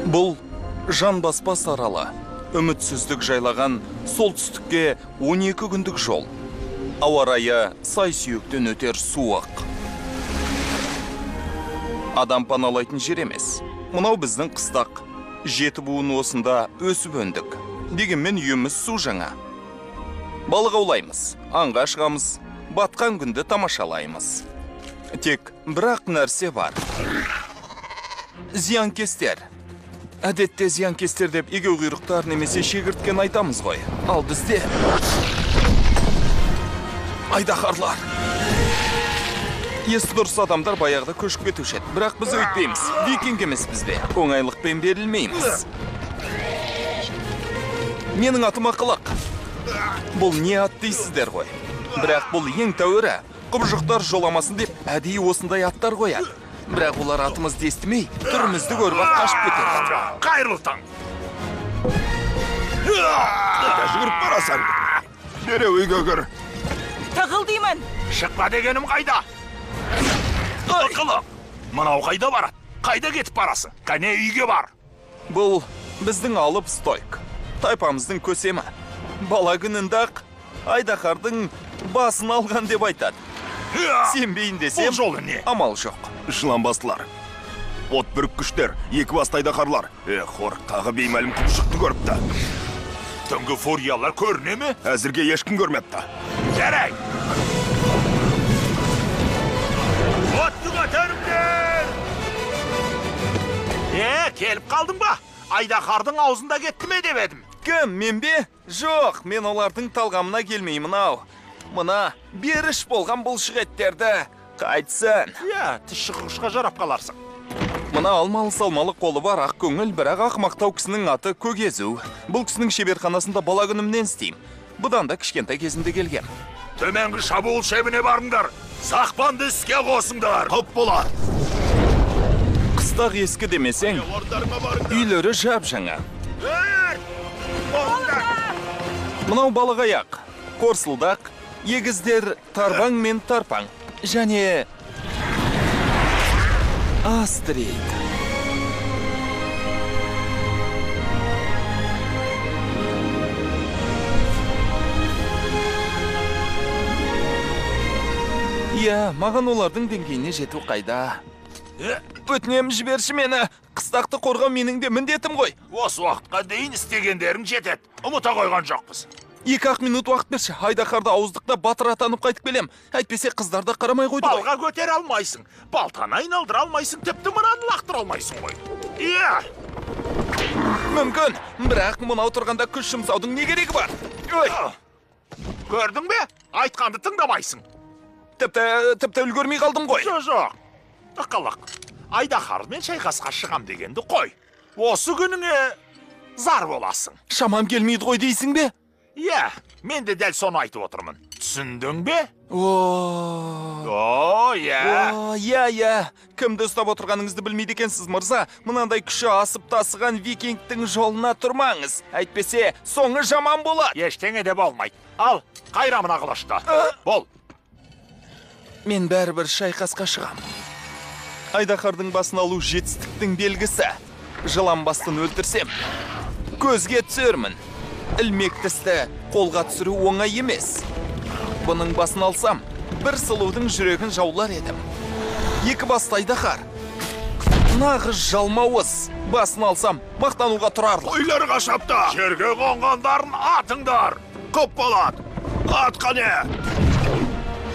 Бұл жан баспас аралы, үмітсіздік жайлаған солтүстікке 12 күндік жол. Ауа райы сай сүйектен өтер суық. Адам паналайтын жер емес. Мынау біздің қыстақ. 7 буын осында өсіп өндік. Дегенмен үйіміз су жаңа. Балық аулаймыз, аңға шығамыз, батқан күнді тамашалаймыз. Тек бірақ нәрсе бар. Зиянкестер. Әдетте зиянкестер деп егеуқұйрықтар немесе шегірткен айтамыз ғой. Ал бізде айдаһарлар. Есі дұрыс адамдар баяғыда көшіп кетуші еді. Бірақ біз өйтпейміз. Викинг емеспіз бе? Оңайлықпен берілмейміз. Менің атым Ақылық. Бұл не ат дейсіздер ғой. Бірақ бұл ең тәуірі. Құбыжықтар жоламасын деп әдейі осындай аттар қояды. Бірақ олар атымызды естімей, түрімізді көріп ақ қашып кетеді. Қайырлы таң. Қайда жүгіріп барасың? Дереу үйге кір. Тығыл деймін. Шықпа дегенім қайда? Ақылық, мынау қайда барады? Қайда кетіп барасың? Қане үйге бар. Бұл біздің алып стойк. Тайпамыздың көсемі. Бала күнінде-ақ айдаһардың басын алған деп айтады. Сенбейін десем, бұл жолы не? Амал жоқ. Жыланбастылар, от бүріккіштер, екі басты айдаһарлар. Эх, тағы беймәлім құбыжықты көріпті. Түнгі фуриялар көріне ме? Әзірге ешкім көрмепті. Жарай! Отты көтеріңдер! Келіп қалдың ба? Айдаһардың аузында кетті ме деп едім. Кім, мен бе? Жоқ, мен олардың талғамына келмеймін ау. Мына беріш болған бұлшық еттерді қайтсын. Иә, тіс шыққышқа жарап қаларсың. Мына алмалы-салмалы қолы бар ақ көңіл, бірақ ақымақтау кісінің аты Көгезу. Бұл кісінің шеберханасында бала күнімнен істеймін. Бұдан да кішкентай кезімде келгем. Төменгі шабуыл шебіне барыңдар. Сақпанды іске қосыңдар. Құп болады. Қыстақ ескі демесең, үйлері жап-жаңа. Мынау балық аяқ, қорсылдақ, егіздер Тарбаң мен Тарпаң және Астрид. Иә, маған олардың деңгейіне жету қайда? Өтінемін, жіберші мені. Қыстақты қорғау менің де міндетім ғой. Осы уақытқа дейін істегендерің жетеді. Ұмыта қойған жоқпыз. 2-ақ минут уақыт берші. Айдаһарды ауыздықта батыр атанып қайтып келем. Әйтпесе қыздар да қарамай қойды ғой. Балға көтере алмайсың, балтаны айналдыра алмайсың, тіпті мынаны лақтыра алмайсың ғой. Иә. Мүмкін, бірақ мынау тұрғанда күш жұмсаудың не керегі бар? Ой. Көрдің бе? Айтқанды тыңдамайсың. Тіпті үлгермей қалдым ғой. Жоқ. Ақылық, айдаһармен шайқасқа шығам дегенді қой. Осы күніңе зар боласың. Шамам келмейді ғой дейсің бе? Иә, мен де дәл соны айтып отырмын. Түсіндің бе? О, иә. Иә, иә. Кімді ұстап отырғаныңызды білмейді екенсіз, мырза. Мынандай күші асып тасыған викингтің жолына тұрмаңыз. Әйтпесе, соңы жаман болады. Ештеңе де болмайды. Ал, қайра мына қылышты. Бол. Мен бәрібір шайқасқа шығам. Айдаһардың басын алу жетістіктің белгісі. Жылан бастын өлтірсем, көзге түсермін. Ілмек тісті қолға түсіру оңай емес. Бұның басын алсам, бір сұлудың жүрегін жаулар едім. Екі басты айдаһар. Нағыз жалмауыз. Басын алсам, мақтануға тұрарлық. Қойлар қашапты. Жерге қонғандарын атыңдар. Құп болады. Ат қане?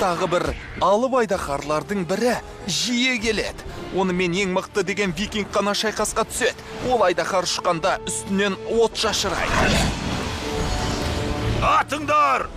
Тағы бір алып айдаһарлардың бірі жиі келеді. Онымен ең мықты деген викинг қана шайқасқа түседі. Ол айдаһар ұшқанда үстінен от шашырайды. Атыңдар!